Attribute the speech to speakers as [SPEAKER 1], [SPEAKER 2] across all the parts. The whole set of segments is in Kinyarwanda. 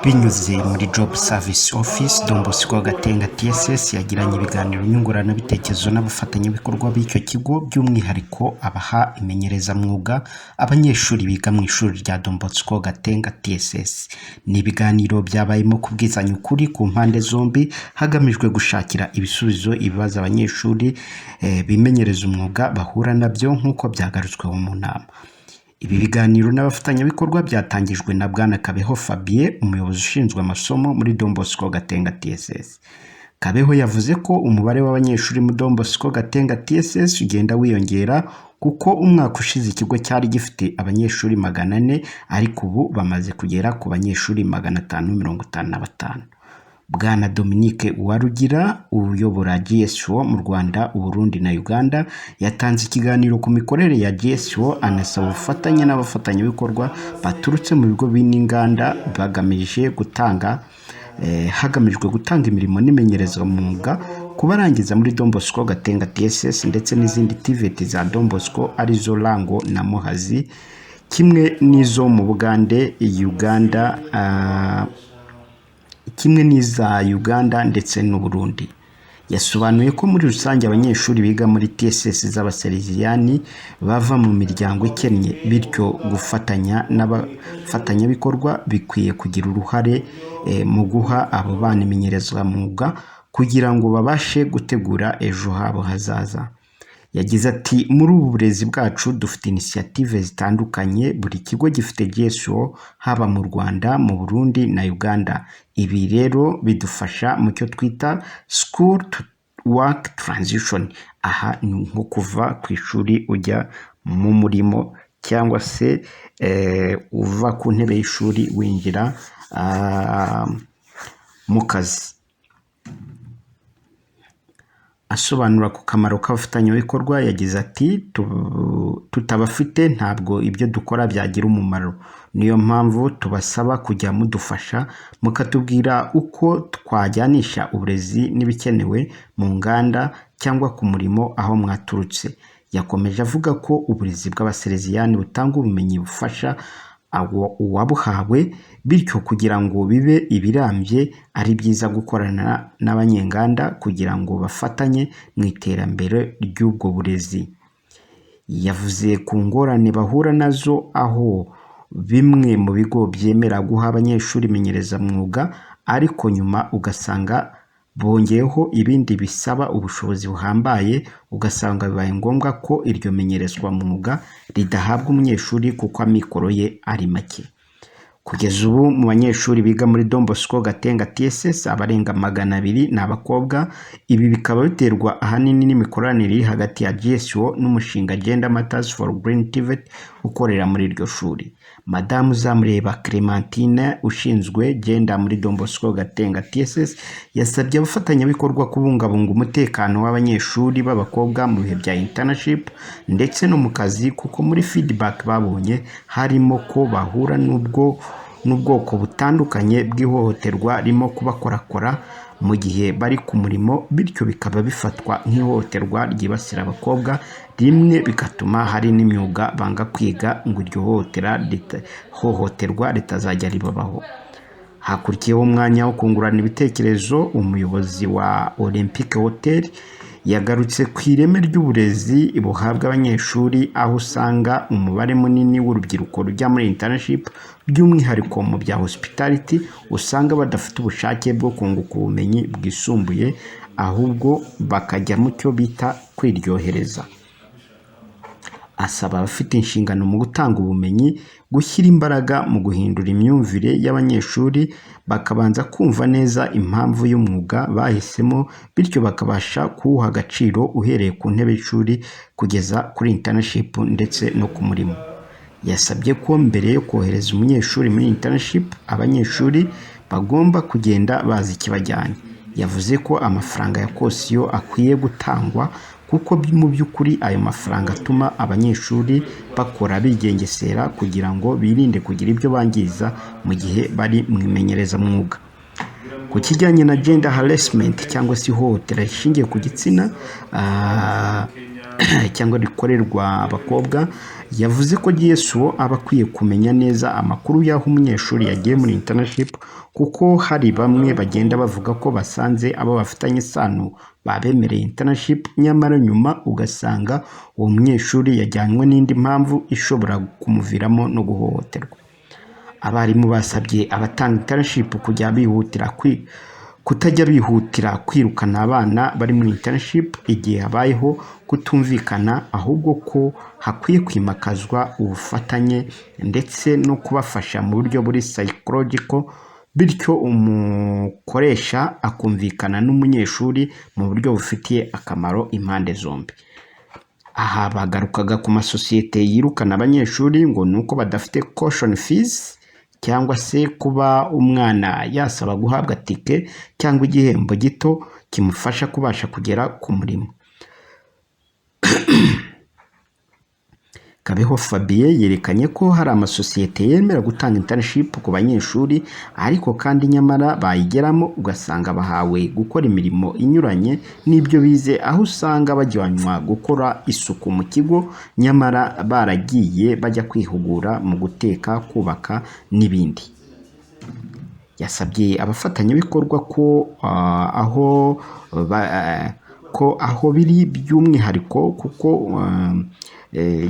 [SPEAKER 1] Binyuze muri Job Service Office, Don Bosco Gatenga TSS yagiranye ibiganiro nyunguranabitekerezo n'abafatanyabikorwa b'icyo kigo, by'umwihariko abaha imenyerezamwuga abanyeshuri biga mu ishuri rya Don Bosco Gatenga TSS. Ni ibiganiro byabayemo kubwizanya ukuri ku mpande zombi, hagamijwe gushakira ibisubizo ibibazo abanyeshuri bimenyereza umwuga bahura nabyo, nk'uko byagarutsweho mu nama. Ibi biganiro n'abafatanyabikorwa byatangijwe na Bwana Kabeho Fabien, umuyobozi ushinzwe amasomo muri Don Bosco Gatenga TSS. Kabeho yavuze ko umubare w'abanyeshuri muri Don Bosco Gatenga TSS ugenda wiyongera, kuko umwaka ushize ikigo cyari gifite abanyeshuri 400, ariko ubu bamaze kugera ku banyeshuri 555. Bwana Dominique Uwarugira, uyobora GSO mu Rwanda, Uburundi na Uganda, yatanze ikiganiro ku mikorere ya GSO, anasaba ubufatanye n'abafatanyabikorwa baturutse mu bigo n'inganda bagamije gutanga hagamijwe gutanga imirimo n'imenyerezamwuga ku barangiza muri Don Bosco Gatenga TSS ndetse n'izindi TVET za Don Bosco, arizo Rango na Muhazi, kimwe n'izo mu Bugande, Uganda, kimwe n'iza Uganda ndetse n'u Burundi. Yasobanuye ko muri rusange abanyeshuri biga muri TSS z'Abasaleziyani bava mu miryango ikennye, bityo gufatanya n'abafatanyabikorwa bikwiye kugira uruhare mu guha abo bana imenyerezamwuga kugira ngo babashe gutegura ejo habo hazaza. Yagize ati: "Muri ubu burezi bwacu dufite initiative zitandukanye. Buri kigo gifite GSO, haba mu Rwanda, mu Burundi na Uganda. Ibi rero bidufasha mu cyo twita school to work transition. Aha ni nko kuva ku ishuri ujya mu murimo, cyangwa se uva ku ntebe y'ishuri winjira mu kazi." Asobanura ku kamaro k'abafatanyabikorwa, yagize ati: "Tutabafite ntabwo ibyo dukora byagira umumaro. Niyo mpamvu tubasaba kujya mudufasha, mukatubwira uko twajyanisha uburezi n'ibikenewe mu nganda cyangwa ku murimo aho mwaturutse." Yakomeje avuga ko uburezi bw'Abasaleziyani butanga ubumenyi bufasha uwabuhawe, bityo kugira ngo bibe ibirambye ari byiza gukorana n'abanyenganda kugira ngo bafatanye mu iterambere ry'ubwo burezi. Yavuze ku ngorane bahura nazo, aho bimwe mu bigo byemera guha abanyeshuri imenyerezamwuga, ariko nyuma ugasanga bongeyeho ibindi bisaba ubushobozi buhambaye, ugasanga bibaye ngombwa ko iryo menyerezwamwuga ridahabwa umunyeshuri kuko amikoro ye ari make. Kugeza ubu mu banyeshuri biga muri Don Bosco Gatenga TSS, abarenga 200 ni abakobwa. Ibi bikaba biterwa ahanini n'imikoranire iri hagati ya GSO n'umushinga Gender Matters for Green TVET ukorera muri iryo shuri. Madamu Zamureba Clementine, ushinzwe gender muri Don Bosco Gatenga TSS, yasabye abafatanyabikorwa kubungabunga umutekano w'abanyeshuri b'abakobwa mu bihe bya internship ndetse no mu kazi, kuko muri feedback babonye harimo ko bahura n'ubwoko butandukanye bw'ihohoterwa ririmo kubakorakora mu gihe bari ku murimo, bityo bikaba bifatwa nk'ihohoterwa ryibasira abakobwa, rimwe bigatuma hari n'imyuga banga kwiga ngo iryo hohoterwa ritazajya ribabaho. Hakurikiyeho umwanya wo kungurana ibitekerezo. Umuyobozi wa Olympic Hotel yagarutse ku ireme ry'uburezi buhabwa abanyeshuri, aho usanga umubare munini w'urubyiruko rujya muri internship, by'umwihariko mu bya hospitality, usanga badafite ubushake bwo kunguka ubumenyi bwisumbuye, ahubwo bakajya mu cyo bita kwiryohereza. Asaba abafite inshingano mu gutanga ubumenyi gushyira imbaraga mu guhindura imyumvire y'abanyeshuri, bakabanza kumva neza impamvu y'umwuga bahisemo, bityo bakabasha kuwuha agaciro uhereye ku ntebe y'ishuri kugeza kuri internship ndetse no ku murimo. Yasabye ko mbere yo kohereza umunyeshuri muri internship, abanyeshuri bagomba kugenda bazi ikibajyanye. Yavuze ko amafaranga ya caution akwiye gutangwa, kuko mu by'ukuri ayo mafaranga atuma abanyeshuri bakora bigengesera kugira ngo birinde kugira ibyo bangiza mu gihe bari mu imenyerezamwuga. Ku kijyanye na gender harassment, cyangwa se ihohotera rishingiye ku gitsina, cyangwa rikorerwa abakobwa, yavuze ko GSO aba akwiye kumenya neza amakuru y'aho umunyeshuri yagiye muri internship, kuko hari bamwe bagenda bavuga ko basanze abo bafitanye isano babemereye internship, nyamara nyuma ugasanga uwo munyeshuri yajyanywe n'indi mpamvu ishobora kumuviramo no guhohoterwa. Abarimu basabye abatanga internship kujya bihutira kwi kutajya bihutira kwirukana abana bari muri internship igihe habayeho kutumvikana, ahubwo ko hakwiye kwimakazwa ubufatanye ndetse no kubafasha mu buryo buri psychological, bityo umukoresha akumvikana n'umunyeshuri mu buryo bufitiye akamaro impande zombi. Aha bagarukaga ku masosiyete yirukana abanyeshuri ngo ni uko badafite caution fees, cyangwa se kuba umwana yasaba guhabwa tike cyangwa igihembo gito kimufasha kubasha kugera ku murimo. Kabeho Fabien yerekanye ko hari amasosiyete yemera gutanga internship ku banyeshuri, ariko kandi nyamara bayigeramo ugasanga bahawe gukora imirimo inyuranye n'ibyo bize, aho usanga bajyanwa gukora isuku mu kigo nyamara baragiye bajya kwihugura mu guteka, kubaka n'ibindi. Yasabye abafatanyabikorwa ko aho biri by'umwihariko kuko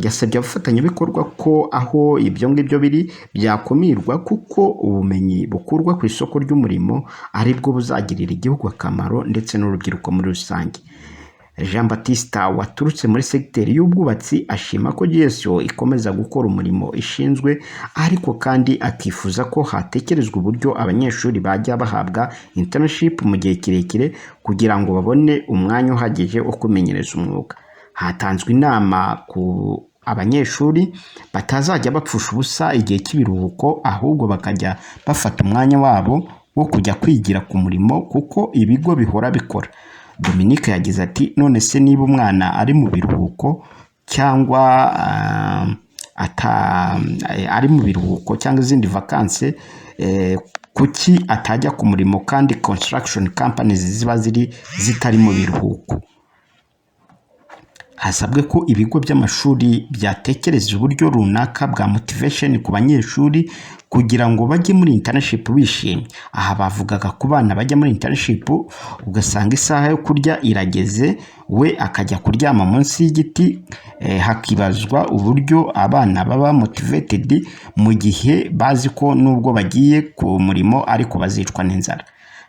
[SPEAKER 1] yasabye abafatanyabikorwa ko aho ibyo ngibyo biri byakumirwa, kuko ubumenyi bukurwa ku isoko ry'umurimo ari bwo buzagirira igihugu akamaro ndetse n'urubyiruko muri rusange. Jean Baptiste waturutse muri segiteri y'ubwubatsi ashima ko GSO ikomeza gukora umurimo ishinzwe, ariko kandi akifuza ko hatekerezwa uburyo abanyeshuri bajya bahabwa internship mu gihe kirekire kugira ngo babone umwanya uhagije wo kumenyereza umwuga. Hatanzwe inama ku abanyeshuri batazajya bapfusha ubusa igihe cy'ibiruhuko, ahubwo bakajya bafata umwanya wabo wo kujya kwigira ku murimo kuko ibigo bihora bikora. Dominique yagize ati: "None se niba umwana ari mu biruhuko cyangwa ari mu biruhuko cyangwa izindi vacances, kuki atajya ku murimo kandi construction companies ziba ziri zitari mu biruhuko?" Hasabwe ko ibigo by'amashuri byatekereza uburyo runaka bwa motivation ku banyeshuri kugira ngo bajye muri internship bishimye. Aha bavugaga ku bana bajya muri internship ugasanga isaha yo kurya irageze, we akajya kuryama munsi y'igiti, hakibazwa uburyo abana baba motivated mu gihe bazi ko nubwo bagiye ku murimo ariko bazicwa n'inzara.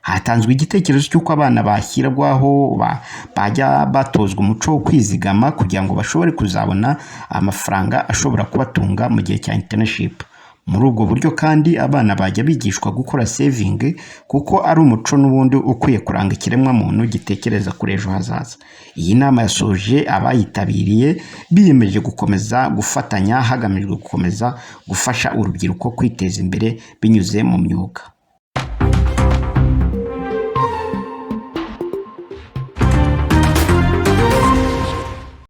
[SPEAKER 1] Hatanzwe igitekerezo cy'uko abana bashyirwaho bajya batozwa umuco wo kwizigama kugira ngo bashobore kuzabona amafaranga ashobora kubatunga mu gihe cya internship. Muri ubwo buryo kandi abana bajya bigishwa gukora saving, kuko ari umuco n'ubundi ukwiye kuranga ikiremwamuntu gitekereza kuri ejo hazaza. Iyi nama yasoje abayitabiriye biyemeje gukomeza gufatanya hagamijwe gukomeza gufasha urubyiruko kwiteza imbere binyuze mu myuga.